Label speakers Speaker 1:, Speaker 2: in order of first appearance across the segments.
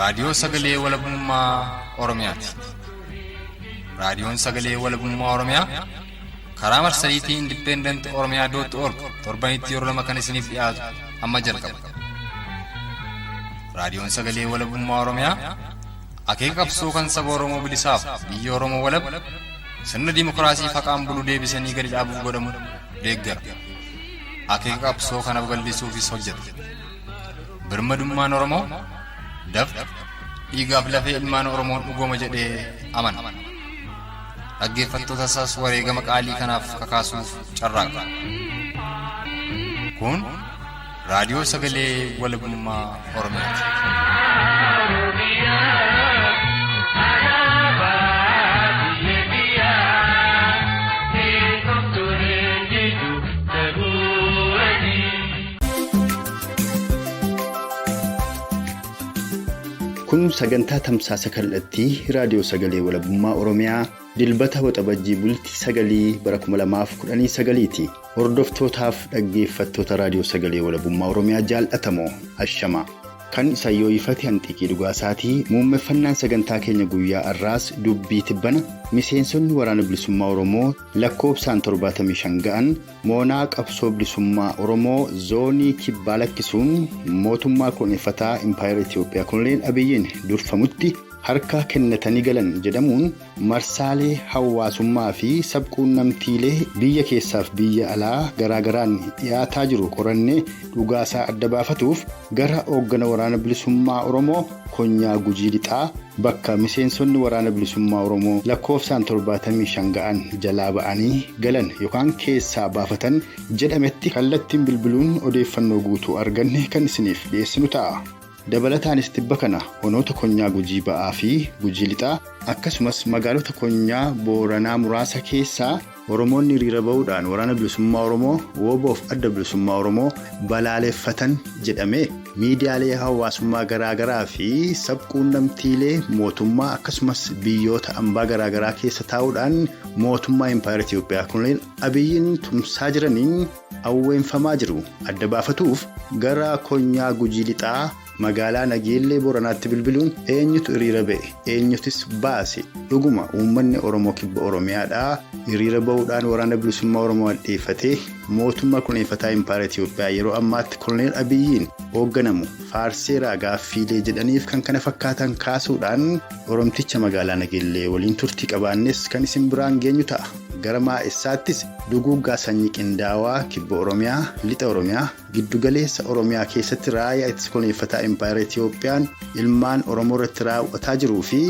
Speaker 1: Raadiyoo Sagalee Walabummaa Oromiyaati. Raadiyoon Sagalee Walabummaa Oromiyaa karaa marsariitii Independent Oromiyaa dot org torbanitti yeroo lama kan isiniif dhiyaatu amma jalqaba. Raadiyoon Sagalee Walabummaa Oromiyaa akeeka qabsoo kan saba Oromoo bilisaaf biyya Oromoo walab sirna dimookiraasii faqaan bulu deebisanii gadi dhaabuuf godhamu deeggara. Akeeka qabsoo kana babal'isuufis hojjeta. Birmadummaan Oromoo dafqa dhiigaaf lafee ilmaan Oromoon dhugooma jedhee amana. Dhaggeeffattoota isaas wareegama qaalii kanaaf kakaasuuf carraaqa. Kun Raadiyoo Sagalee Walabummaa Oromiyaati.
Speaker 2: Kun sagantaa tamsaasa kallattii Raadiyoo Sagalee Walabummaa Oromiyaa Dilbata Waxabajjii Bultii 9 bara 2019ti. Hordoftootaaf dhaggeeffattoota Raadiyoo Sagalee Walabummaa Oromiyaa jaallatamoo ashama. Kan isa yoo ifate hanxiqii dhugaasaatii muummeffannaan sagantaa keenya guyyaa har'aas dubbii tibbana miseensonni waraana bilisummaa Oromoo lakkoofsaan 75 ga'an moonaa qabsoo bilisummaa Oromoo zoonii kibbaa lakkisuun mootummaa koloneeffataa Impaayera Itiyoophiyaa Koloneel Abiyyiin durfamutti harka kennatanii galan jedhamuun marsaalee hawaasummaa fi sabquunnamtiilee biyya keessaaf biyya alaa garaagaraan dhiyaataa jiru qorannee dhugaasaa adda baafatuuf gara hooggana waraana bilisummaa Oromoo Konyaa Gujii Lixaa bakka miseensonni waraana bilisummaa Oromoo lakkoofsaan 75 ga'an jalaa ba'anii galan yookaan keessaa baafatan jedhametti kallattiin bilbiluun odeeffannoo guutuu arganne kan isiniif dhiyeessinu ta'a. Dabalataanis tibba kana honoota Konyaa Gujii Ba'aa fi Gujii Lixaa akkasumas magaalota Konyaa Booranaa muraasa keessaa Oromoonni hiriira ba'uudhaan waraana bilisummaa Oromoo WBOf adda bilisummaa Oromoo balaaleffatan jedhamee miidiyaalee hawaasummaa garaagaraa fi sabquunnamtiilee mootummaa akkasumas biyyoota ambaa garaagaraa keessa taa'uudhaan mootummaa Impaayera Itiyoophiyaa Koloneel Abiyyiin tumsaa jiraniin awweenfamaa jiru adda baafatuuf gara Konyaa Gujii Lixaa magaalaa Nageellee Booranaatti bilbiluun eenyutu hiriira ba'e eenyutis baase dhuguma uummanni Oromoo kibba Oromiyaadhaa hiriira ba'uudhaan waraana bilisummaa Oromoo hadheeffatee mootummaa koloneeffataa Impaayera Itiyoophiyaa yeroo ammaatti Koloneel Abiyyiin hoogganamu faarseeraa gaaffiilee jedhaniif kan kana fakkaatan kaasuudhaan Oromticha magaalaa Nageellee waliin turtii qabaannes kan isin biraan geenyu ta'a. Gara maa'essaattis duguuggaa sanyii qindaawaa kibba Oromiyaa, lixa Oromiyaa, giddugaleessa Oromiyaa keessatti raayyaa ittisa koloneeffataa Impaayera Itiyoophiyaan ilmaan Oromoo irratti raawwataa jiruu fi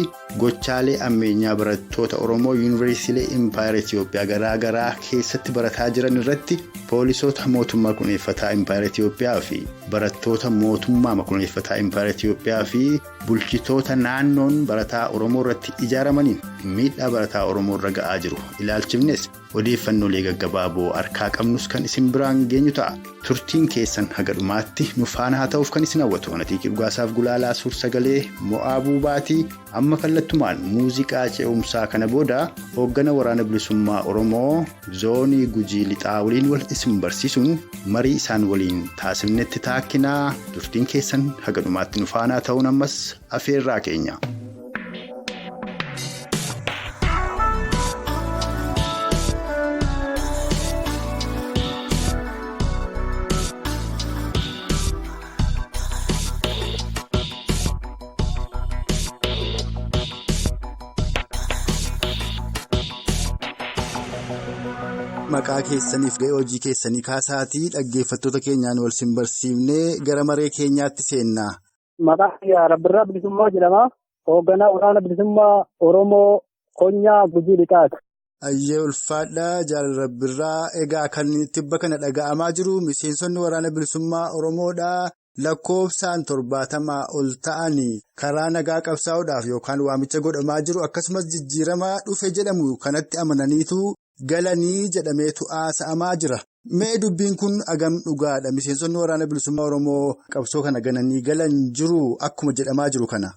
Speaker 2: gochaalee ammeenyaa barattoota Oromoo yuunivarsiitiilee Impaayera Itiyoophiyaa garaa garaa keessatti barataa jiran irratti poolisoota mootummaa koloneeffataa Impaayera Itiyoophiyaa fi barattoota mootummaa koloneeffataa Impaayera Itiyoophiyaa fi bulchitoota naannoon barataa Oromoo irratti ijaaramaniin miidhaa barataa Oromoo irra ga'aa jiru ilaalchifnes odeeffannoolee gaggabaaboo harkaa qabnus kan isin biraan geenyu ta'a. Turtiin keessan haga dhumaatti nu faana haa ta'uuf kan isin hawwatu. Anatii Dhugaasaaf Gulaalaa Suur-Sagalee Mo'aa Buubaatii amma kallattumaan muuziqaa ce'umsaa kana booda hooggana waraana bilisummaa Oromoo zoonii Gujii Lixaa waliin wal isin barsiisuun marii isaan waliin taasifnetti taakkinaa turtiin keessan haga dhumaatti nu faana ta'uun ammas afeerraa keenya. Maqaa keessaniif ga'ee hojii keessanii kaasaatii dhaggeeffattoota keenyaan wal sin barsiifnee gara maree keenyaatti seenna.
Speaker 3: Maqaan Rabbirraa Bilisummaa jedhama. Hoogganaa waraana bilisummaa Oromoo Konyaa Gujii Lixaati.
Speaker 2: Ayyee ulfaadhaa Jaalala Rabbirraa. Egaa kan tibba kana dhaga'amaa jiru miseensonni waraana bilisummaa Oromoodhaa lakkoofsaan 70 ol ta'anii karaa nagaa qabsaa'uudhaaf yookaan waamicha godhamaa jiru akkasumas jijjiiramaa dhufe jedhamu kanatti amananiitu galanii jedhameetu haasa'amaa jira. Mee dubbiin kun agam dhugaadha? Miseensonni waraana bilisummaa Oromoo qabsoo kana gananii galan jiru akkuma jedhamaa jiru kana.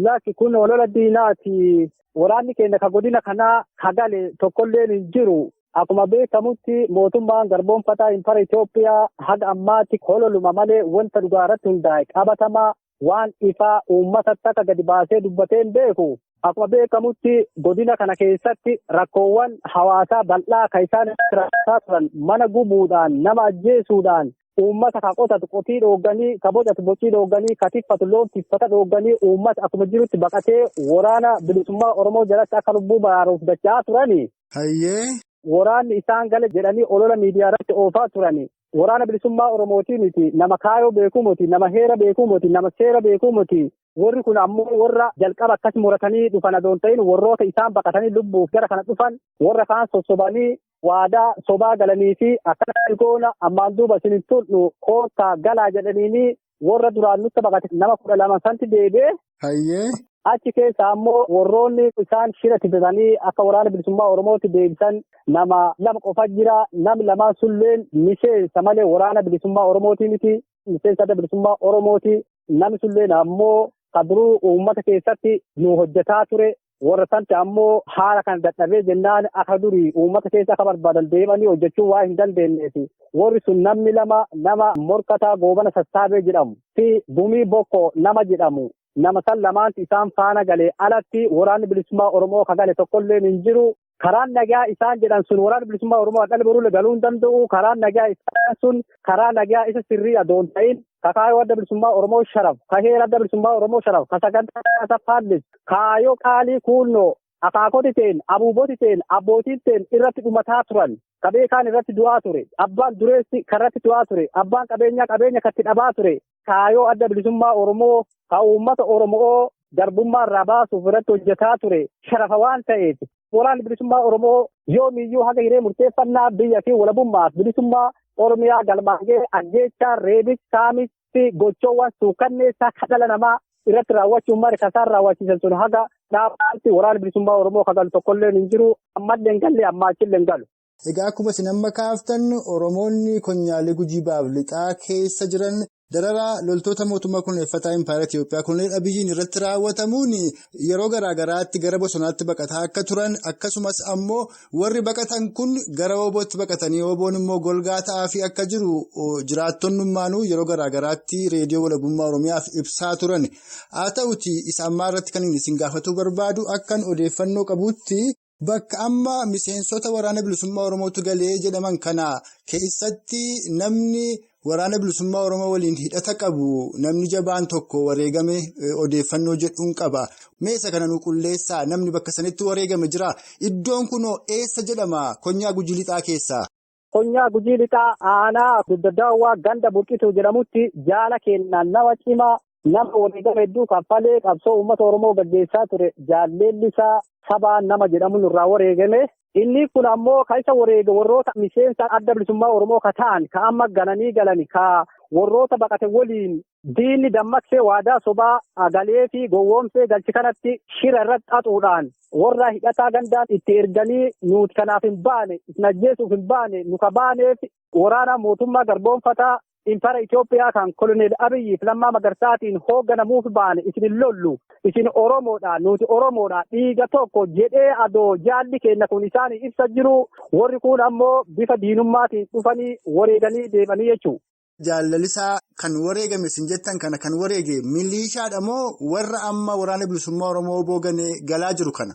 Speaker 3: Lakki kun olola diinaati. Waraanni keenya ka godina kanaa ka gale tokkolleen hin jiru. Akkuma beekamutti mootummaan garboomfataa Impaayera Itoophiyaa haga ammaatti kololuma malee wanta dhugaa irratti hundaa'e qabatamaa waan ifaa uummata akka gadi baasee dubbatee hin beeku. Akkuma beekamutti godina kana keessatti rakkoowwan hawaasaa bal'aa kan isaan rakkataa turan mana gubuudhaan nama ajjeesuudhaan uummata ka qotatu qotii dhoogganii ka bocatu bocii dhoogganii ka tiffatu loon tiffata dhoogganii uummata akkuma jirutti baqatee waraana bilisummaa Oromoo jalatti akka lubbuu baraaruuf dachaa turani.
Speaker 4: Hayyee.
Speaker 3: Waraanni isaan gale jedhanii olola miidiyaa irratti oofaa turani. Waraana bilisummaa Oromootii miti nama kaayoo beekuu miti nama heera beekuu miti nama seera beekuu miti. Warri kun ammoo warra jalqaba akkas muratanii dhufan adoon ta'in warroota isaan baqatanii lubbuuf gara kana dhufan warra kaan sossobanii waadaa sobaa galanii fi akkana goona ammaan duuba isin tullu koottaa galaa jedhaniini warra duraan nutti baqate nama 12 santi deebi'e.
Speaker 4: Hayyee.
Speaker 3: Achi keessa ammoo warroonni isaan shira tifatanii akka waraana bilisummaa Oromootti deebisan nama 2 qofa jira. Namni lamaan sulleen miseensa malee waraana bilisummaa Oromooti miti. Miseensa adda bilisummaa Oromooti. Namni sulleen ammoo kaduruu uummata keessatti nu hojjetaa ture. Warra santi ammoo haala kana dadhabee jennaan akka durii uummata keessa akka barbaadan deemanii hojjechuu waa hin dandeenyeef. Warri sun namni 2 nama Morkataa Goobana Sassaabee jedhamu fi Gumii Bokkoo nama jedhamu. Nama san lamaanti isaan faana galee alatti waraanni bilisummaa Oromoo ka gale tokkolleen hin jiru. Karaan nagaa isaan jedhan sun waraanni bilisummaa Oromoo dhala boruulee galuu hin danda'u. Karaan nagaa isaan sun karaa nagaa isa sirrii adoon ta'in kaayoo adda bilisummaa Oromoo sharaf, ka heera adda bilisummaa Oromoo sharaf, ka sagantaa isa faallis, kaayoo qaalii kuunnoo akaakoti ta'een, abuuboti ta'een, abbootiin ta'een irratti dhumataa turan. Qabeekaan irratti du'aa ture. Abbaan dureessi karratti du'aa ture. Abbaan qabeenyaa qabeenya katti dhabaa ture. Kaayoo adda bilisummaa Oromoo ka uummata Oromoo garbummaa irraa baasuuf irratti hojjetaa ture. Sharafa waan ta'eef waraanni bilisummaa Oromoo yoomiyyuu haga hiree murteeffannaa biyya fi walabummaaf bilisummaa Oromiyaa galmaangee ajjeechaa reebicha saamichi gochoowwan suukanneessaa dhala namaa irratti raawwachuun mari kasaan raawwachiisan sun haga dhaabaatti waraanni bilisummaa Oromoo kagalu tokkolleen hin jiru. Ammallee hin galle ammaachillee hin galu.
Speaker 4: Egaa akkuma isin amma kaaftan Oromoonni konyaalee Gujii Baaf Lixaa keessa jiran dararaa loltoota mootummaa kunuunfataa Impaayera Itiyoophiyaa kunneen Abiyyiin irratti raawwatamuun yeroo garaa garaatti gara bosonaatti baqataa akka turan akkasumas ammoo warri baqatan kun gara Obootti baqatanii Oboon immoo golgaa ta'aa fi akka jiru jiraattonnummaanuu yeroo garaa garaatti reediyoo walabummaa Oromiyaaf ibsaa turan. Haa ta'uti isa ammaa irratti kan isin gaafatuu barbaadu akkan odeeffannoo qabutti. Bakka amma miseensota waraana bilisummaa Oromootu galee jedhaman kana keessatti namni waraana bilisummaa Oromoo waliin hidhata qabu namni jabaan tokko wareegame odeeffannoo jedhuun qaba. Meeshaa kana nu qulleessaa namni bakka sanitti wareegame jira. Iddoon kunoo eessa jedhama? Konyaa Gujii Lixaa keessaa.
Speaker 3: Konyaa Gujii Lixaa aanaa Dugda Daawwaa ganda Burqituu jedhamutti jaala kennaan nama cimaa nama wareegame hedduu kaffalee qabsoo uummata Oromoo gaggeessaa ture jaalleellisaa sabaa nama jedhamu nurraa wareegame. Inni kun ammoo kan isa wareege warroota miseensa adda bilisummaa Oromoo ka ta'an ka amma gananii galani ka warroota baqate waliin diinni dammaqsee waadaa sobaa galee fi gowwoomsee galchi kanatti shira irratti xaxuudhaan warra hidhataa gandaan itti erganii nuti kanaaf hin baane isin ajjeesuuf hin baane nu ka baaneef waraana mootummaa garboonfataa Impara Itoophiyaa kan koloneel Abiyyiif Lammaa Magarsaatiin hoogganamuuf baane isin hin lollu isin Oromoodha nuti Oromoodha dhiiga tokko jedhee adoo jaalli keenya kun isaan ibsa jiru warri kun ammoo bifa diinummaatiin dhufanii wareeganii deemanii jechuudha.
Speaker 4: Jaalalisaa kan wareegame isin jettan kana kan wareege milishaadha moo warra amma waraana bilisummaa Oromoo booganee galaa jiru kana?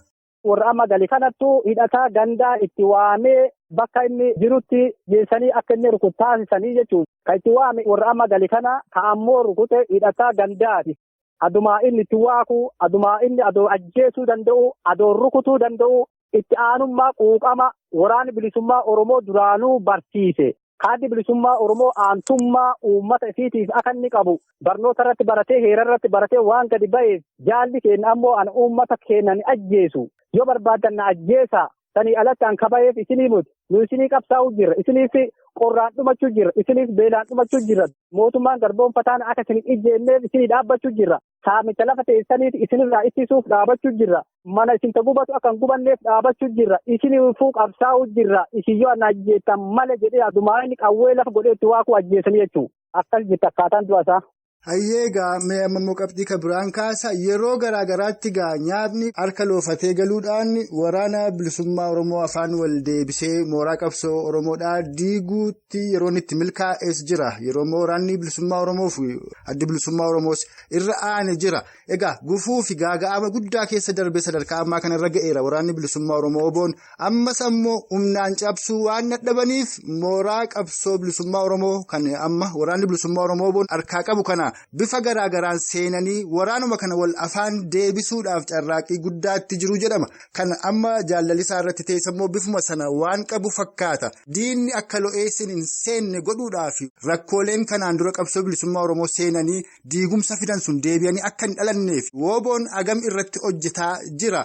Speaker 3: Warra amma gali kanattu hidhataa gandaa itti waamee bakka inni jirutti geessanii akka inni rukutu taasisanii jechuudha. Kan itti waame warra amma gali kana ka ammoo rukute hidhataa gandaati. Adumaa inni itti waaku, adumaa inni adoo ajjeesuu danda'u, adoo rukutuu danda'u, itti aanummaa quuqama waraanni bilisummaa Oromoo duraanuu barsiise. Kaaddi bilisummaa Oromoo aantummaa uummata ifiitiif akka inni qabu barnoota irratti baratee heera irratti baratee waan gadi ba'eef jaalli keenya ammoo an uummata keenya ni ajjeesu. Yoo barbaadan na ajjeesa sanii alatti an kabayeef isinii muti. Nu isinii qabsaa'uu jirra. Isiniif qorraan dhumachuu jirra. Isiniif beelaan dhumachuu jirra. Mootummaan garboonfataan akka isin ijjeenneef isinii dhaabbachuu jirra. Saamicha lafa teessaniif isinirraa ittisuuf dhaabachuu jirra. Mana isin gubatu akka hin gubanneef dhaabachuu jirra. Isiniifuu qabsaa'uu jirra. Isin yoo ana ajjeettan malee jedhee adumaa inni qawwee lafa godhee itti waaquu ajjeesanii jechuudha. Akkas jirti akkaataan du'a isaa.
Speaker 4: Hayyee egaa mee amma immoo qabxii kan biraan kaasa yeroo garaa garaatti egaa nyaapni harka loofatee galuudhaan waraana bilisummaa Oromoo afaan wal deebisee mooraa qabsoo Oromoodhaa diiguutti yeroon itti milkaa'es jira. Yeroo immoo waraanni bilisummaa Oromoo fi addi bilisummaa Oromoos irra aane jira. Egaa gufuu fi gaaga'ama guddaa keessa darbee sadarkaa ammaa kanarra ga'eera waraanni bilisummaa Oromoo Oboon. Ammas ammoo humnaan cabsuu waan dadhabaniif mooraa qabsoo bilisummaa Oromoo kan amma waraanni bilisummaa Oromoo Oboon harkaa qabu kana. Bifa garaa garaan seenanii waraanuma kana wal afaan deebisuudhaaf carraaqqii guddaatti jiru jedhama. Kan amma jaalalisaa irratti teessammoo bifuma sana waan qabu fakkaata. Diinni akka lo'eessin hin seenne godhuudhaaf rakkooleen kanaan dura qabsoo bilisummaa Oromoo seenanii diigumsa fidan sun deebi'anii akka hin dhalanneef Woboon agam irratti hojjetaa jira.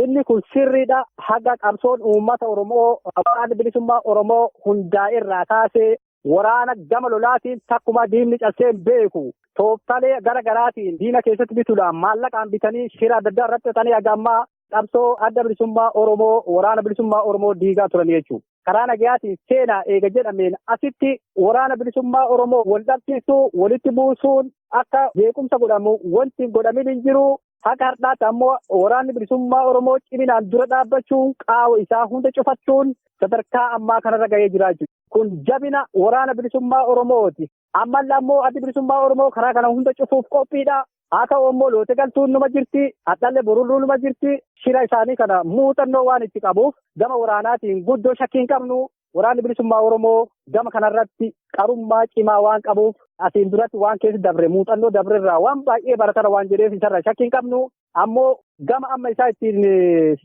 Speaker 3: Inni kun sirriidha. Haga qabsoon uummata Oromoo waraanni bilisummaa Oromoo hundaa irraa kaasee waraana gama lolaatiin takkuma diinni cabsee hin beeku. Tooftaalee gara garaatiin diina keessatti bituudhaan maallaqaan bitanii shira adda addaa irratti xaxanii haga ammaa qabsoo adda bilisummaa Oromoo waraana bilisummaa Oromoo diigaa turan jechuudha. Karaa nagayaatiin seenaa eega jedhameen asitti waraana bilisummaa Oromoo wal dhabsiisuu walitti buusuun akka jeequmsa godhamu wanti hin godhamin hin jiru. Haqa har'aatti ammoo waraanni bilisummaa Oromoo ciminaan dura dhaabbachuun qaawa isaa hunda cufachuun sadarkaa ammaa kanarra gahee jira jechuudha. Kun jabina waraana bilisummaa Oromooti. Ammallee ammoo addi bilisummaa Oromoo karaa kana hunda cufuuf qophiidha. Haa ta'u ammoo loote galtuun numa jirti, hadhallee borulluu numa jirti. Shira isaanii kana muuxannoo waan itti qabuuf gama waraanaatiin guddoo shakkii hin qabnu. Waraanni bilisummaa Oromoo gama kanarratti qarummaa cimaa waan qabuuf asiin duratti waan keessa dabre muuxannoo dabrerraa waan baay'ee baratara waan jedheef isarraa shakkii hin qabnu. Ammoo gama amma isaa ittiin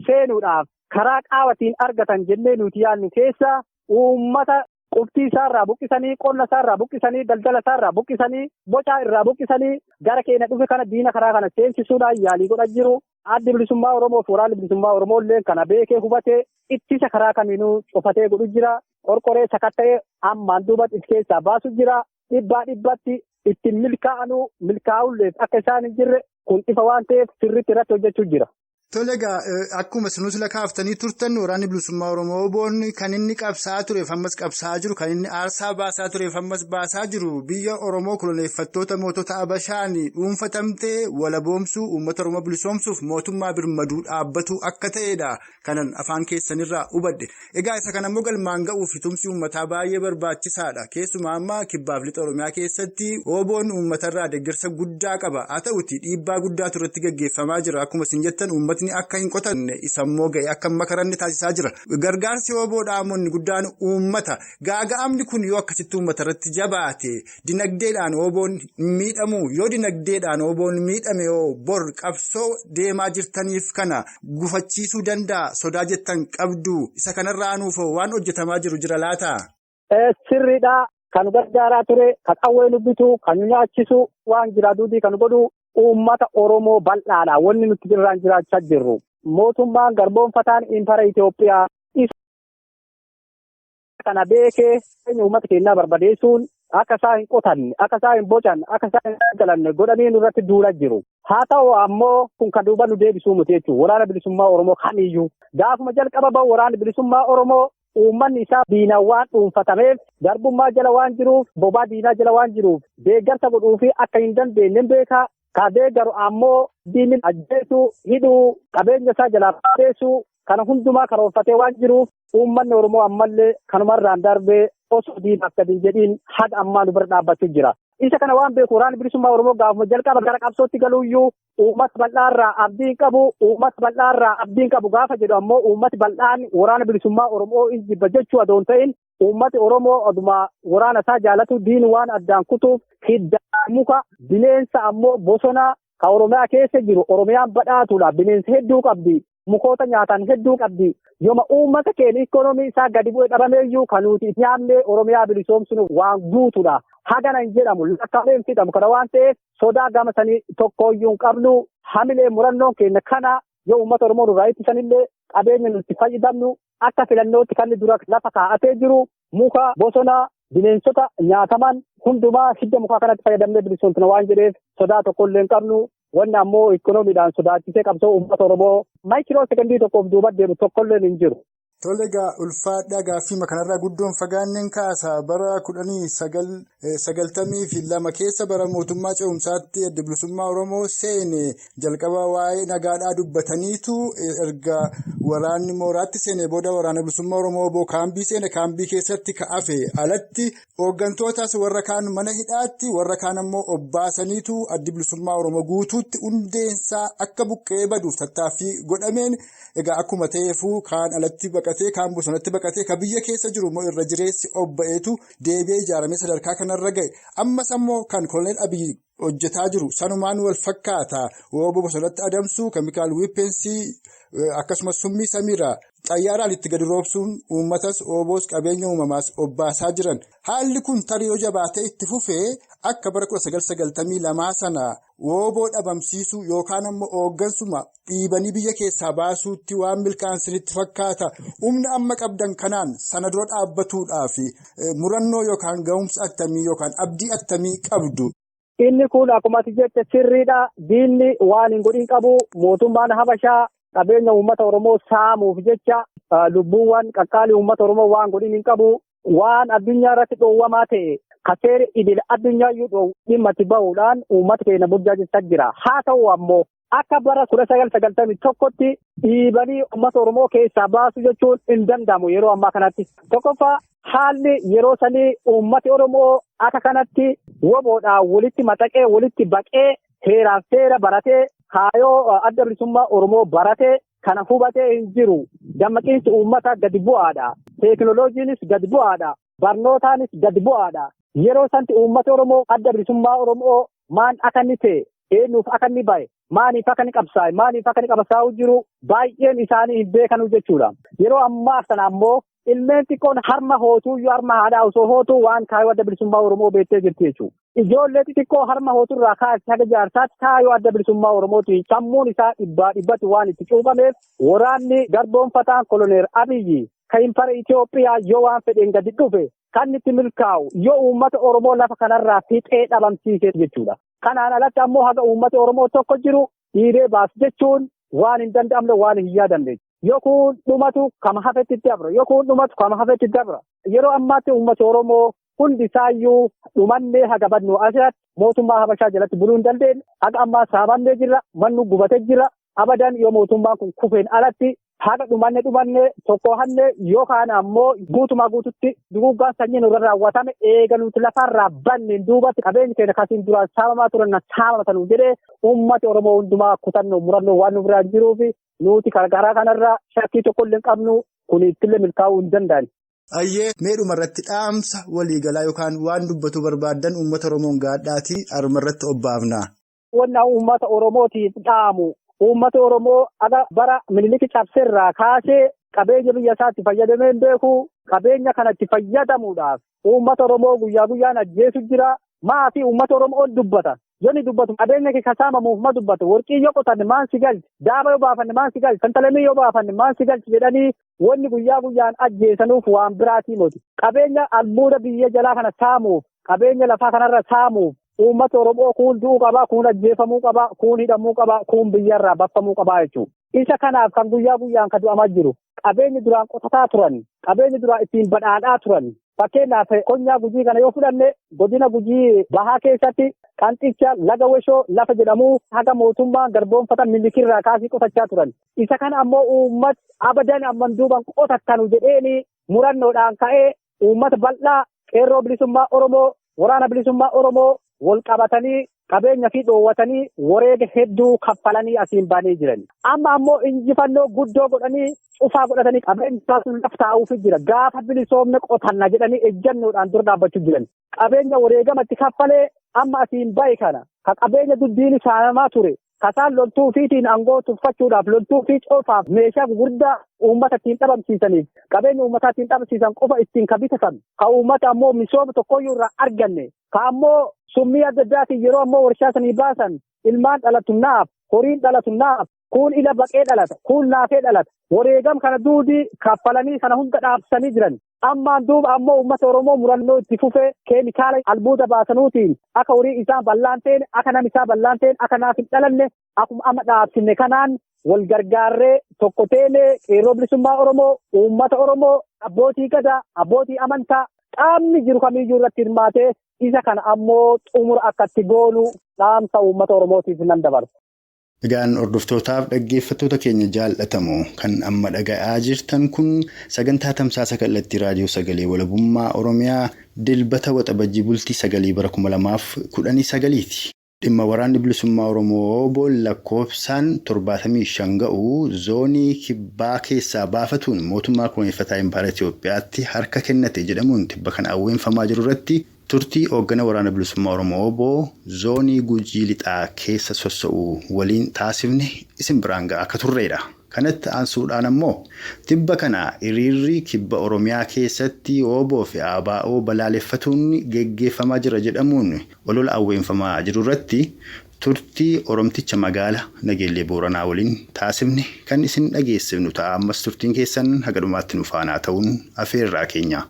Speaker 3: seenuudhaaf karaa qaawatiin argatan jennee nuti yaadnu keessa uummata qubtii isaarraa buqqisanii, qonna isaarraa buqqisanii, daldala isaarraa buqqisanii, bocaa irraa buqqisanii gara keenya dhufe kana diina karaa kana seensisuudhaan yaalii godhaa jiru. Addi bilisummaa Oromoo fi waraanni bilisummaa Oromoo illee kana beekee hubatee ittisa karaa kamiinuu cufatee godhu jira. Qorqoree sakatta'ee ammaan duubatti of keessaa baasu jira. Dhibbaa dhibbatti ittiin milkaa'anuu milkaa'ulleef akka isaan hin jirre kun ifa waan ta'eef sirriitti irratti hojjechuu jira.
Speaker 4: Tole egaa akkuma isinis lakaaftanii turtan waraanni bilisummaa Oromoo Oboon kan inni qabsaa'aa tureef ammas qabsaa'aa jiru kan inni aarsaa baasaa tureef ammas baasaa jiru biyya Oromoo koloneeffattoota mootota Abashaan dhuunfatamtee walaboomsuu uummata Oromoo bilisoomsuuf mootummaa birmaduu dhaabbatu akka ta'edha kanan afaan keessanirraa hubadhe. Egaa isa kana immoo galmaan ga'uuf tumsi uummataa baay'ee barbaachisaadha. Keessumaa amma kibbaaf lixa Oromiyaa keessatti Oboon uummatarraa deeggarsa guddaa qaba. Haa ta'uti dhiibbaa guddaatu irratti gaggeeffamaa jira. Akkuma isin jettan uummatni akka hin qotanne isammoo ga'e akka hin makaranne taasisaa jira. Gargaarsi Oboodhaa ammoo guddaan uummata. Gaaga'amni kun yoo akkasitti uummata irratti jabaate dinagdeedhaan Oboon miidhamu yoo dinagdeedhaan Oboon miidhame yoo bor qabsoo deemaa jirtaniif kana gufachiisuu danda'a sodaa jettan qabdu isa kanarraa nuufoo waan hojjetamaa jiru jira laata?
Speaker 3: Sirriidha. Kan gargaaraa ture, kan qawwee nu bitu, kan nu nyaachisu, waan jira duudii kan godhu uummata Oromoo bal'aadha. Wanni nuti irraan jiraachaa jirru. Mootummaan garboonfataan impara Itoophiyaa isa kana beekee uummata keenyaa barbadeessuun akka isaa hin qotanne, akka isaa hin bocanne, akka isaa hin galanne godhanii nurratti duulaa jiru. Haa ta'u ammoo kun kan duuba nu deebisuu miti jechuudha. Waraana bilisummaa Oromoo kamiyyuu gaafuma jalqaba bahu waraanni bilisummaa Oromoo uummanni isaa diinaan waan dhuunfatameef garbummaa jala waan jiruuf bobaa diinaa jala waan jiruuf deeggarsa godhuufi akka hin dandeenye beekaa. Ka deeggaru ammoo diinni ajjeesuu, hidhuu, qabeenya isaa jalaa balleessuu kana hundumaa karoorfatee waan jiruuf uummanni Oromoo ammallee kanumarraan darbee osoo diinaaf gadi hin jedhiin haga ammaa nu bira dhaabbachuu jira. Isa kana waan beeku waraanni bilisummaa Oromoo gaafuma jalqaba gara qabsootti galuuyyuu uummata bal'aarraa abdii hin qabu, uummata bal'aarraa abdii hin qabu gaafa jedhu ammoo uummati bal'aan waraana bilisummaa Oromoo hin jibba jechuu adoo hin ta'in uummati Oromoo oduma waraana isaa jaalatu diini waan addaan kutuuf hidda muka bineensa ammoo bosona ka Oromiyaa keessa jiru Oromiyaan badhaatuudha. Bineensa hedduu qabdi. Mukoota nyaatan hedduu qabdi. Yooma uummata keenya ikoonoomii isaa gadi bu'ee dhabameeyyuu kan nuti nyaanne Oromiyaa bilisoomsinu waan guutuudha. Hagana hin jedhamu lakkaa'amee hin fixamu. Kana waan ta'eef sodaa gama sanii tokkooyyuu hin qabnu. Hamilee murannoon keenya kana yoo uummata Oromoo nurraa ittisanillee qabeenya nuti fayyadamnu akka filannootti kan dura lafa kaa'atee jiru muka bosona bineensota nyaataman hundumaa hidda mukaa kanatti fayyadamnee bilisoomsina waan jedheef sodaa tokkollee hin qabnu. Wanni ammoo ikoonomiidhaan sodaachisee qabsoo uummata Oromoo maayikiroo sekondii tokkoof duuba deemu tokkolleen hin jiru.
Speaker 4: Tole egaa ulfaadhaa gaaffii kanarraa guddoon fagaanneen kaasa bara 1992 keessa bara mootummaa ce'umsaatti adda bilisummaa Oromoo seene jalqaba waa'ee nagaadhaa dubbataniitu erga waraanni mooraatti seene booda waraana bilisummaa Oromoo obbo kaambii seene kaambii keessatti ka'afe alatti hooggantootaas warra kaan mana hidhaatti warra kaan ammoo obbaasaniitu adda bilisummaa Oromoo guutuutti hundeensaa akka buqqee baduuf tattaaffii godhameen egaa akkuma ta'eefuu kaan alatti baqatee kaan bosonatti baqatee ka biyya keessa jiru immoo irra jireessi obba'eetu deebi'ee ijaaramee sadarkaa kanarra ga'e. Ammas ammoo kan Koloneel Abiyyi hojjetaa jiru sanumaan wal fakkaata. Wobbo bosonatti adamsuu, keemikaal wiippensii akkasumas summii samiirraa xayyaaraan itti gadi roobsuun uummatas ooboos qabeenya uumamaas obbaasaa jiran. Haalli kun tarii yoo jabaatee itti fufee akka bara 1992 sana wooboo dhabamsiisuu yookaan ammoo hooggansuma dhiibanii biyya keessaa baasuutti waan milkaa'ansinitti fakkaata. Humna amma qabdan kanaan sana dura dhaabbatuudhaaf murannoo yookaan ga'umsa attamii yookaan abdii attamii qabdu.
Speaker 3: Inni kun akkuma ati jette sirriidha. Diinni waan hin godhin qabu mootummaan Habashaa qabeenya uummata Oromoo saamuuf jecha lubbuuwwan qaqqaalii uummata Oromoo waan godhin hin qabu. Waan addunyaa irratti dhoowwamaa ta'e kaseera idil addunyaa dhimma itti bahuudhaan uummata keenya burjaajessaa jira. Haa ta'u ammoo akka bara 1991tti dhiibanii uummata Oromoo keessaa baasu jechuun hin danda'amu yeroo ammaa kanatti. Tokkoffaa haalli yeroo sanii uummati Oromoo akka kanatti woboodhaan walitti maxaqee walitti baqee heeraaf seera baratee kaayoo adda bilisummaa Oromoo baratee kana hubatee hin jiru. Dammaqiinsi uummata gadi bu'aadha. Teekinooloojiinis gadi bu'aadha. Barnootaanis gadi bu'aadha. Yeroo santi uummati Oromoo adda bilisummaa Oromoo maan akka inni ta'e eenyuuf akka inni bahe maaniif akka inni qabsaa'e maaniif akka inni qabsaa'u jiru baay'een isaanii hin beekanu jechuudha. Yeroo ammaa sana ammoo ilmeen xiqqoon harma hootuuyyuu harma haadhaa osoo hootuu waan kaayoo adda bilisummaa Oromoo beektee jirti jechuudha. Ijoollee xixiqqoo harma hooturraa kaasee haga jaarsaatti kaayoo adda bilisummaa Oromooti. Sammuun isaa dhibbaa dhibbatti waan itti cuuphameef waraanni garboonfataan Koloneel Abiyyi kan impara Itoophiyaa yoo waan fedheen gadi dhufe kan itti milkaa'u yoo uummata Oromoo lafa kanarraa fixee dhabamsiise jechuudha. Kanaan alatti ammoo haga uummata Oromoo tokko jiru dhiiree baasu jechuun waan hin danda'amne waan hin yaadamne. Yookuun dhumatu kama hafetti dabra. Yookuun dhumatu kama hafetti dabra. Yeroo ammaatti uummata Oromoo hundi isaayyuu dhumannee haga badnu asirratti mootummaa Habashaa jalatti buluu hin dandeenye. Haga ammaa saamamnee jirra. Mannu gubatee jira. Abadan yoo mootummaan kun kufeen alatti haga dhumanne tokko hanne yookaan ammoo guutumaa guututti duguuggaan sanyii nurra raawwatame eega nuti lafarraa banneen duubatti qabeenyi keenya kasiin duraan saamamaa turan saamamatan jedhee uummati Oromoo hundumaa kutannoo murannoo waan nu biraan jiruuf nuti karaa kanarraa shakkii tokko illee hin qabnu kun ittillee milkaa'uu hin danda'an.
Speaker 4: Ayyee meedhuma irratti dhaamsa waliigalaa yookaan waan dubbatu barbaaddan uummata Oromoon gaadhaatii harma irratti obbaafna.
Speaker 3: Wanna uummata Oromootiif dhaamu. Uummata Oromoo aga bara Minilik cabseerraa kaasee qabeenya biyya isaatti fayyadamee hin beeku. Qabeenya kanatti fayyadamuudhaaf uummata Oromoo guyyaa guyyaan ajjeesu jira. Maafi uummata Oromoo dubbata. Yoo ni dubbatu qabeenya kee saamamuuf ma dubbatu. Warqii yoo qotanne maan si galchi? Daaba yoo baafanne maan si galchi? Santalamii yoo baafanne maan si galchi jedhanii wanni guyyaa guyyaan ajjeesanuuf waan biraatii miti. Qabeenya albuuda biyya jalaa kana saamuuf, qabeenya lafaa kanarra saamuuf uummata Oromoo kun du'uu qabaa, kun ajjeefamuu qabaa, kun hidhamuu qabaa, kun biyyarraa baffamuu qabaa jechuudha. Isa kanaaf kan guyyaa guyyaan kan du'amaa jiru qabeenyi duraan qotataa turan, qabeenyi duraan ittiin badhaadhaa turan. Fakkeenyaaf konyaa Gujii kana yoo fudhanne godina Gujii bahaa keessatti qanxicha laga weshoo lafa jedhamu haga mootummaan garboonfata Minilikirraa kaasii qotachaa turan. Isa kana ammoo uummati abadan amman duuban qotattanu jedheeni murannoodhaan ka'ee uummata bal'aa qeerroo bilisummaa Oromoo, waraana bilisummaa Oromoo wal qabatanii qabeenya fi dhoowwatanii wareega hedduu kaffalanii asiin baanii jiran. Amma ammoo injifannoo guddoo godhanii cufaa godhatanii qabeenya isaa sun lafa taa'uuf jira. Gaafa bilisoomne qotanna jedhanii ejjannoodhaan dura dhaabbachuu jiran. Qabeenya wareegamatti kaffalee amma asiin bahe kana ka qabeenya duddiin saamamaa ture. Kasaan loltuu fiitiin aangoo tuffachuudhaaf loltuu fi cofaaf meeshaa gurguddaa uummata ittiin dhabamsiisaniif qabeenya uummataa ittiin dhabamsiisan qofa ittiin ka bitatan ka uummata ammoo misooma tokkoyyuu irraa arganne ka ammoo summii adda addaatiin yeroo ammoo warshaa sanii baasan ilmaan dhalatu naaf horiin dhalatu naaf kun ila baqee dhalata kun naafee dhalata wareegam kana duudii kaffalanii kana hunda dhaabsanii jiran. Ammaan duuba ammoo uummata Oromoo murannoo itti fufee keemikaala albuuda baasanuutiin akka horii isaa bal'aan ta'een akka nam isaa bal'aan ta'een akka naaf hin dhalanne akkuma amma dhaabsine kanaan Wal gargaarree tokko teenee qeerroo bilisummaa Oromoo, uummata Oromoo, abbootii gadaa, abbootii amantaa qaamni jiru kamiyyuu irratti hirmaatee isa kana ammoo xumura akkatti goonu dhaamsa uummata Oromootiif nan dabarsa.
Speaker 2: Egaan hordoftootaaf dhaggeeffattoota keenya jaallatamu kan amma dhaga'aa jirtan kun sagantaa tamsaasa kallattii raadiyoo sagalee walabummaa Oromiyaa dilbata waxabajjii bultii 9 bara 2019ti. Dhimma waraanni bilisummaa Oromoo lakkoofsaan 75 ga'u zoonii kibbaa keessaa baafatuun mootummaa kunuunfataa Impaayera Itoophiyaatti harka kennate jedhamuun tibba kan awweenfamaa jiru irratti turtii hooggana waraana bilisummaa Oromoo obbo zoonii Gujii Lixaa keessa sossa'u waliin taasifne isin biraan ga'a akka turreedha. Kanatti aansuudhaan ammoo tibba kana hiriirri kibba Oromiyaa keessatti OBO fi ABO balaaleffatuun geggeeffamaa jira jedhamuun olola awweenfamaa jiru irratti turtii Oromticha magaala Nageellee Booranaa waliin taasifne kan isin dhageessifnu ta'a. Ammas turtiin keessan haga dhumaatti nu faanaa ta'uun afeerraa keenya.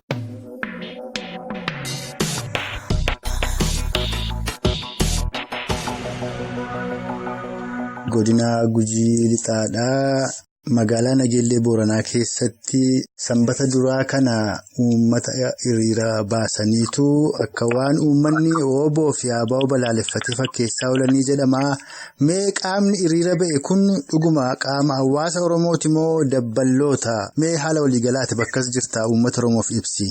Speaker 2: Godina Gujii Lixaadhaa. Magaalaa Nageellee Booranaa keessatti sanbata duraa kana uummata hiriira baasaniitu akka waan uummanni OBO fi ABO balaaleffatee fakkeessaa oolanii jedhama. Mee qaamni hiriira ba'e kun dhuguma qaama hawaasa Oromooti moo dabballoota? Mee haala waliigalaati bakkas jirta uummata Oromoof ibsi.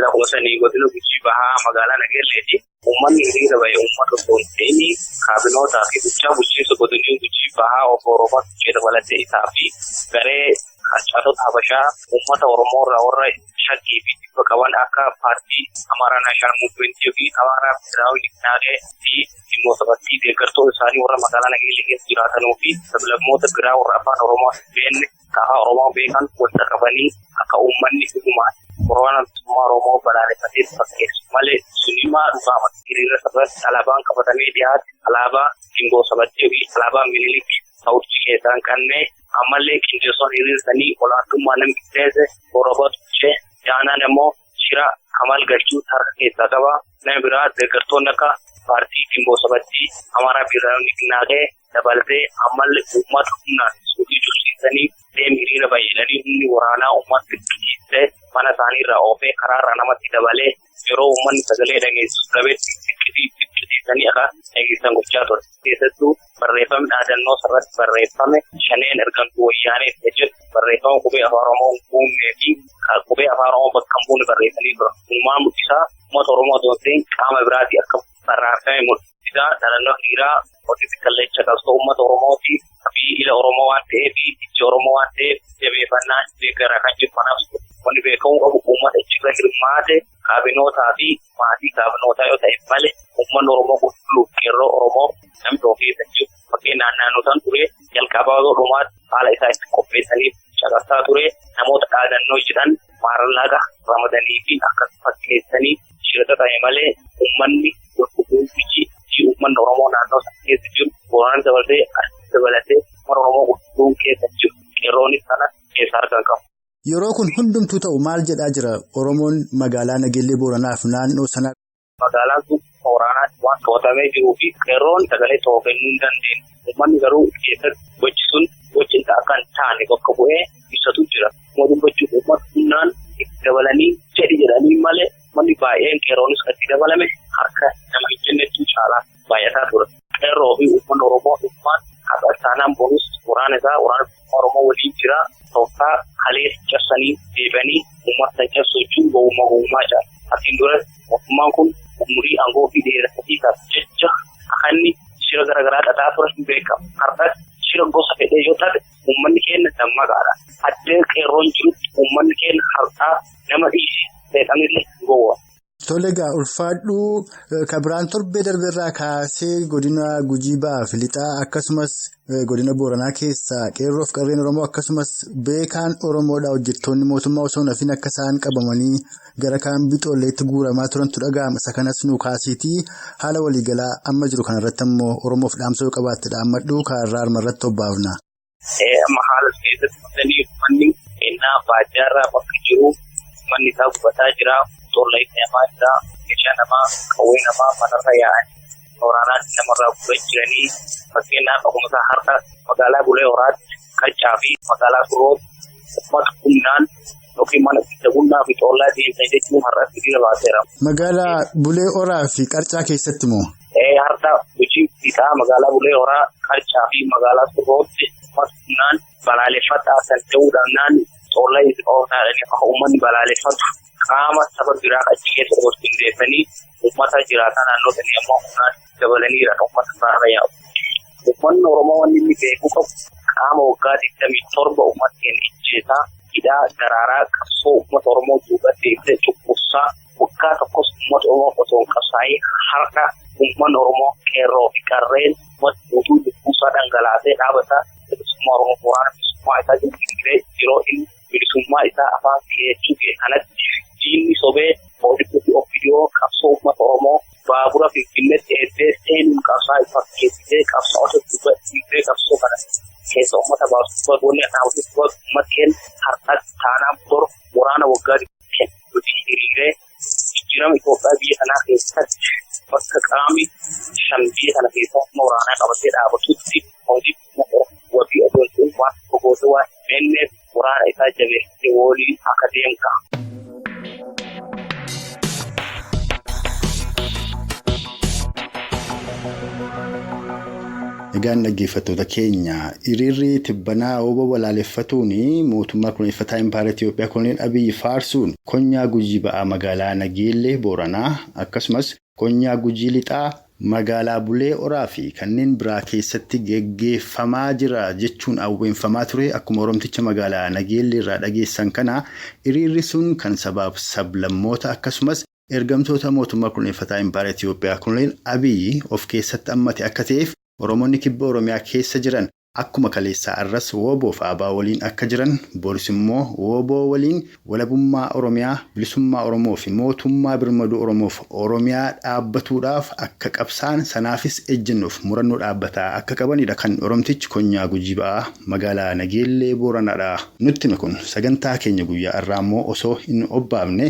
Speaker 5: Akkuma sanii godina Gujii Bahaa magaalaa Nageelleeti. Uummanni hiriira ba'e uummata osoo hin ta'in kaabinootaa fi bulchaa bulchiinsa godina Gujii Bahaa obbo Oromoo dabalatee isaa fi garee harcaatota Habashaa uummata Oromoo irraa warra shakkii fi dhibba qaban akka paartii Amaaraa Naashinaal Muuvimentii fi Amaaraa Federaalaawii Niqnaaqee fi dhimmoota bakki deeggartoota isaanii warra magaalaa Nageellee keessa jiraatanuu fi sablammoota biraa warra afaan Oromoo beekne afaan Oromoo beekan walitti qabanii akka uummanni dhugumaan waraana bilisummaa Oromoo balaaleffatee fakkeessu malee sunimaa dhugaama. Hiriira irratti alaabaan qabatamee dhiyaate alaabaa Gimboo Sabattee fi alaabaa Minilik ta'uutti keessaa hin qabne ammallee qindeessoon hiriirsanii olaantummaa namni qindeesse Oromotu ishee jaanaan immoo shira Kamal Galchuu harka keessaa qaba. Namni biraa deeggartoonni akka paartii Gimboo Sabattii Amaaraa Biiraayii Niqnaaqee dabalatee ammallee uummata humnaan suuqii cufsiisanii deem hiriira baay'inanii humni waraanaa uummata dirqisiisee mana isaanii irraa oofee karaa irraa namatti dabalee yeroo uummanni sagalee dhageessisu dhabetti dirqisiisanii akka dhageessisan gochaa ture. Keessattuu barreeffamni dhaadannoo irratti barreeffame shaneen ergamtuu wayyaanee jedhu barreeffama qubee afaan Oromoo hin guunnee fi qubee afaan Oromoo bakka hin buune barreessanii ture. Uumaan mul'isaa uummata Oromoo osoo hin ta'in qaama biraatii akka barreeffame mul'isa. Dhaadannoo hiriiraa hojii kalleecha qabsoo uummata Oromooti fi ila Oromoo waan ta'eef ijji Oromoo waan ta'eef jabeeffannaa deeggaraa kan jiru kanaaf wanni beekamuu qabu uummata achirra hirmaate kaabinootaa fi maatii kaabinootaa yoo ta'e malee uummanni Oromoo qulqulluu qeerroo Oromoo namni ofii keessa jiru fakkeenyaaf naannoo san ture jalqabaa yoo dhumaatti haala isaa itti qopheessaniif caqasaa ture namoota dhaadannoo jedhan maallaqa ramadanii fi akkas fakkeessanii shirata ta'e malee uummanni qulqulluu biyyi uummanni Oromoo naannoo sana keessa jiru Booranaa dabalatee Arsii dabalatee uummata Oromoo qulqulluun keessa jiru qeerroonis sana keessa argan qabu.
Speaker 4: Yeroo kun hundumtuu ta'u maal jedhaa jira Oromoon magaalaa Nageellee Booranaaf naannoo sanaa?
Speaker 5: Magaalaan sun waraanaan waan to'atamee jiruu fi qeerroon sagalee tokko kennuu hin dandeenye. Uummanni garuu keessatti gochi sun gochi akka hin taane bakka bu'ee ibsatu jira. Kuma dubbachuuf uummata humnaan itti dabalanii jedhi jedhanii malee uummanni baay'een qeerroonis kan itti dabalame harka nama hin jennetti caalaa baay'ataa ture. Qeerroo fi uummanni Oromoo dhuunfaan haqa isaanaan bonus waraana isaa waraana Oromoo waliin jira. Tooftaa kalee cabsanii deebi'anii uummata cabsuu jechuun gowwummaa gowwummaa caala. Asiin dura mootummaan kun umurii aangoo fi dheeratiisaaf jecha akka inni shira garaagaraa xaxaa ture hin beekamu. Har'as shira gosa fedhee yoo ta'e uummanni keenya dammaqaadha. Addee qeerroon jirutti uummanni keenya har'aa nama dhiisi seexanillee hin gowwa.
Speaker 4: Tole egaa ulfaadhuu kabiraan torbee darbeerraa kaasee godina Gujii Ba'aa fi Lixaa akkasumas godina Booranaa keessaa qeerroof qarreen Oromoo akkasumas beekaan Oromoodha hojjettoonni mootummaa osoo hin hafin akka isaan qabamanii gara kaambii Xoolleetti guuramaa turantu dhaga'ama. Isa kanas nu kaasiitii haala waliigalaa amma jiru kanarratti ammoo Oromoof dhaamsa yoo qabaatte dhaammadhu kaarraa armarratti obbaafna.
Speaker 5: Amma haala keessatti uummanni ennaa baadiyyaarraa bakka jiru manni isaa gubataa jira. Xoollee namaa jira, meeshaa namaa, qawwee namaa manarra yaa'anii waraanaatti namarraa guuraa jiranii fakkeenyaaf akkuma isaa har'a magaalaa Bulee Horaatti Qarcaa fi magaalaa Surrootti uummata humnaan yookiin mana gunnaa fi xoollaa deemsan jechuun har'atti hiriira baaseera.
Speaker 4: Magaalaa Bulee Horaa fi Qarcaa keessatti moo?
Speaker 5: Har'a hojii isaa magaalaa Bulee Horaa, Qarcaa fi magaalaa Surrootti uummata humnaan balaaleffataa kan ta'uudhaan xoollaa oofnaadhaan akka uummanni balaaleffatu qaama saba biraa achi keessa of qindeessanii uummata jiraataa naannoo sanii ammoo humnaan dabalaniira uummata biraarra yaa'u. Uummanni Oromoo wanni inni beekuu qabu qaama waggaa 27 uummata keenya ijjeesaa hidhaa daraaraa qabsoo uummata Oromoo duubatti deebisee cunqursaa waggaa tokkos uummata Oromoo osoo hin qabsaa'in har'a uummanni Oromoo qeerroo fi qarreen uummata guutuu lubbuusaa dhangalaasee dhaabata bilisummaa Oromoo waraana bilisummaa isaa jijjiiree yeroo inni bilisummaa isaa afaan dhiyeessuu ga'e kanatti diinni sobee ooltuu fi ofiidiyoo qabsoo uummata Oromoo baabura Finfinneetti eebbee seenuun qabsaa fakkeessitee qabsaa'ota duuba qabsoo kana keessa uummata baasu goonni dhaabatu uummata keenya har'atti taanaan bor waraana waggaa nuti hiriiree jijjiirama Itoophiyaa biyya kanaa keessatti bakka qaamni shan biyya kana keessa humna waraanaa qabatee dhaabatutti hojii wabii osoo hin waan gogoota waan hin beekneef waraana isaa jabeessee waliin akka deemu ta'a.
Speaker 2: Egaan dhaggeeffattoota keenya hiriirri tibbanaa obbo balaaleffatuun mootummaa kunuunfataa Impaayera Itiyoophiyaa Koloneel Abiyyi faarsuun konyaa Gujii ba'aa magaalaa Nageellee Booranaa akkasumas konyaa Gujii Lixaa magaalaa Bulee Horaa fi kanneen biraa keessatti geggeeffamaa jira jechuun awweenfamaa ture. Akkuma Oromticha magaalaa Nageellee irraa dhageessan kana hiriirri sun kan sabaaf sablammoota akkasumas ergamtoota mootummaa kunuunfataa Impaayera Itiyoophiyaa Koloneel Abiyyi of keessatti hammate akka ta'eef Oromoonni kibba Oromiyaa keessa jiran akkuma kaleessaa arras wooboo fi abaa waliin akka jiran boris immoo wooboo waliin walabummaa Oromiyaa bilisummaa Oromoo fi mootummaa birmaduu Oromoof Oromiyaa dhaabbatuudhaaf akka qabsaan sanaafis ejjennuuf murannoo dhaabbataa akka qabanidha kan Oromtichi konyaa Gujii ba'aa magaalaa Nageellee Booranaadha. Nutti hime kun sagantaa keenya guyyaa irraa immoo osoo hin obbaafne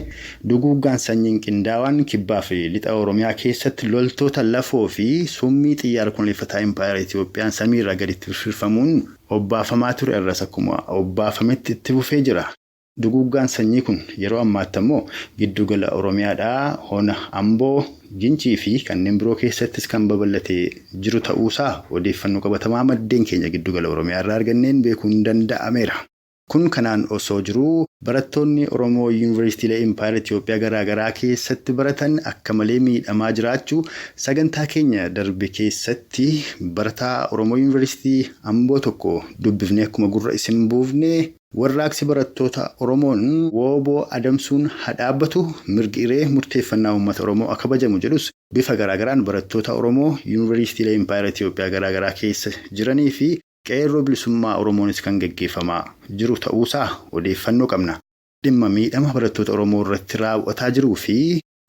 Speaker 2: duguuggaan sanyiin qindaawaan kibbaa fi lixa Oromiyaa keessatti loltoota lafoo fi summii xiyyaara kunuunfataa Impaayera Itiyoophiyaan samiirraa gaditti firfamuun obbaafamaa ture irras akkuma obbaafametti itti fufee jira. Duguuggaan sanyii kun yeroo ammaatti immoo giddugala Oromiyaadhaa Hona Amboo, Gincii fi kanneen biroo keessattis kan babal'atee jiru ta'uusaa odeeffannoo qabatamaa maddeen keenya giddugala Oromiyaa irraa arganneen beekuun danda'ameera. Kun kanaan osoo jiruu barattoonni Oromoo Yuunivarsiitiilee Impaayera Itiyoophiyaa garaagaraa keessatti baratan akka malee miidhamaa jiraachuu sagantaa keenya darbe keessatti barataa Oromoo Yuunivarsiitii Amboo tokko dubbifnee akkuma gurra isin buufne warraaqsi barattoota Oromoon wooboo adamsuun haa dhaabbatu mirgi hiree murteeffannaa uummata Oromoo akka kabajamu jedhus bifa garaagaraan barattoota Oromoo Yuunivarsiitiilee Impaayera Itiyoophiyaa garaagaraa keessa jiranii fi qeerroo bilisummaa Oromoonis kan geggeeffamaa jiru ta'uusaa odeeffannoo qabna. Dhimma miidhama barattoota Oromoo irratti raawwataa jiruu fi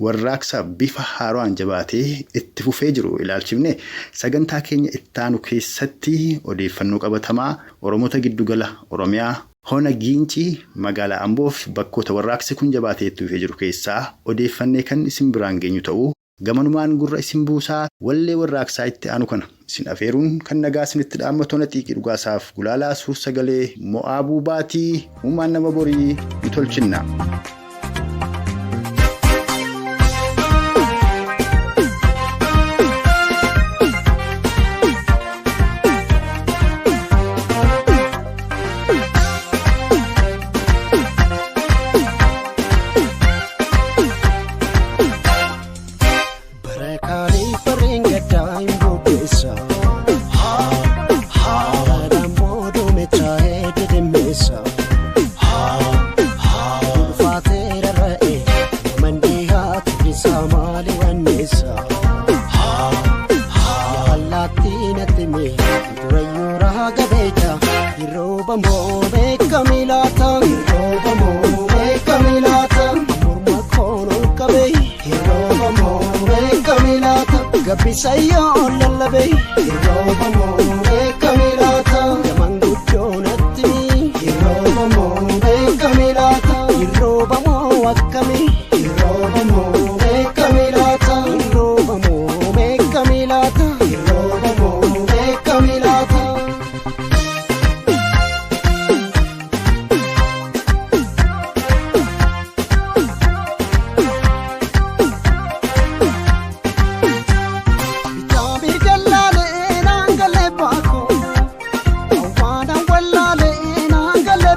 Speaker 2: warraaqsa bifa haaraan jabaatee itti fufee jiru ilaalchifne sagantaa keenya ittaanu keessatti odeeffannoo qabatamaa Oromoota giddugala Oromiyaa Hona Gincii magaalaa Amboo fi bakkoota warraaqsi kun jabaatee itti fufee jiru keessaa odeeffannee kan isin biraan geenyu ta'uu gamanumaan gurra isin buusaa wallee warraaqsaa itti aanu kana isin afeeruun kan nagaa isinitti dhaammatoon xiiqii dhugaasaaf gulaalaa suur sagalee mo'aabuu baatii uumaan nama borii ni tolchinna.
Speaker 6: Yeroo bamoo beekami laata?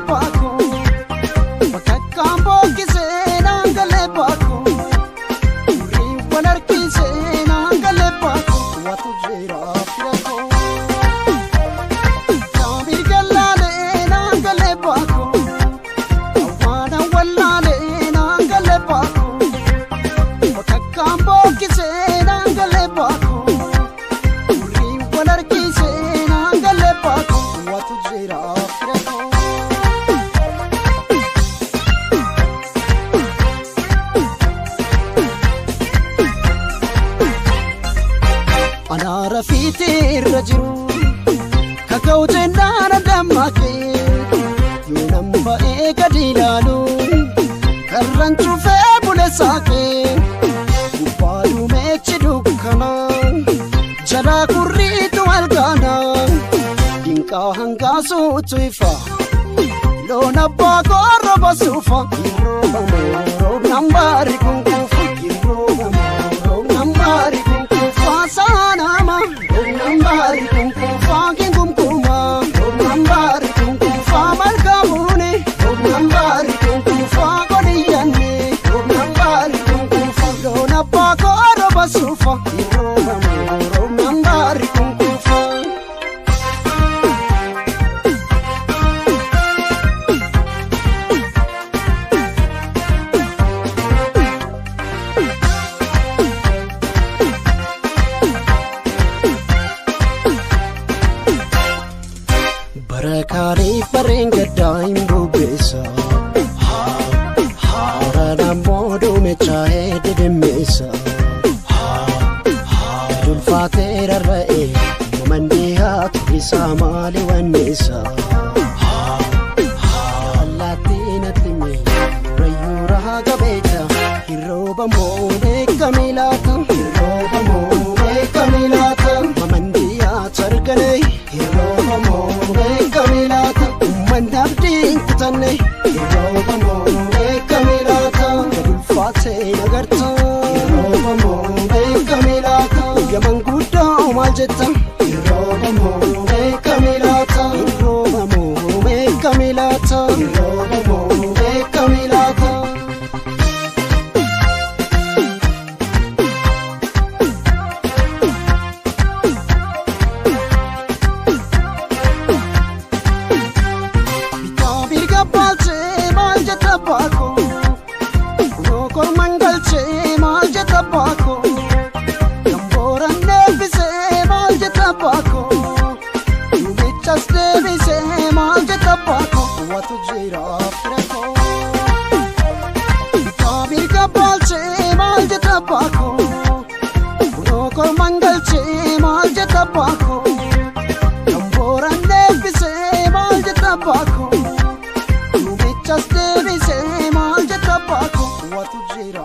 Speaker 6: baako bakka bokkisee naangalee baako uriiwwan harkisee naangalee baako waatu jira fira koo. Kaamil galaalee naangalee baako awwaana wallaalee naangalee baako bakka bokkisee naangalee baako uriiwwan harkisee naangalee baako waatu jira fira koo. Anaara fiitee irra jiru kaka'uuteen daana dammaqee yoo nama gadi ilaalu karran cufee bule saaqee gubbaa duumeechi dukkana jalaa kurriitu algaana dinqaa hangaasuutu ifa loon abbaa korroba suufa yeroo roobnaan baari kunkuufa yeroo roobnaan baari kunkuufa saanama roobnaan baari kunkuufa kinkumkuma roobnaan baari kunkuufa malkamuuni roobnaan baari kunkuufa godhiyyanne roobnaan baari kunkuufa loon abbaa korroba suufa yeroo roobnaan baari kunkuufa. Barakaariif barreen gaddaa hin bubbeessa. Waraanaan booduu chaa'ee didimmeessa. Dulfaatee rarra'ee mandii haatu isaa maali wanneessa. Allaattii natti mee rayyuu rahaa gabeeta. Hirrooba moo beekamee laata? Hirrooba moo beekamee laata? Mamandii haatu arganee. Hirrooba moo beekamee laata? Uummanni abdii hin kutanne. Hirrooba moo beekamee laata? Gadulfaatee nagarta. Hirrooba moo beekamee laata? Guyyaa guddaa maal jetta? Hirrooba moo beekamee laata? Hirrooba moo beekamee laata? Hirrooba moo beekamee laata? Baako, duubichas deebisee maal jetta baako, waatu jira.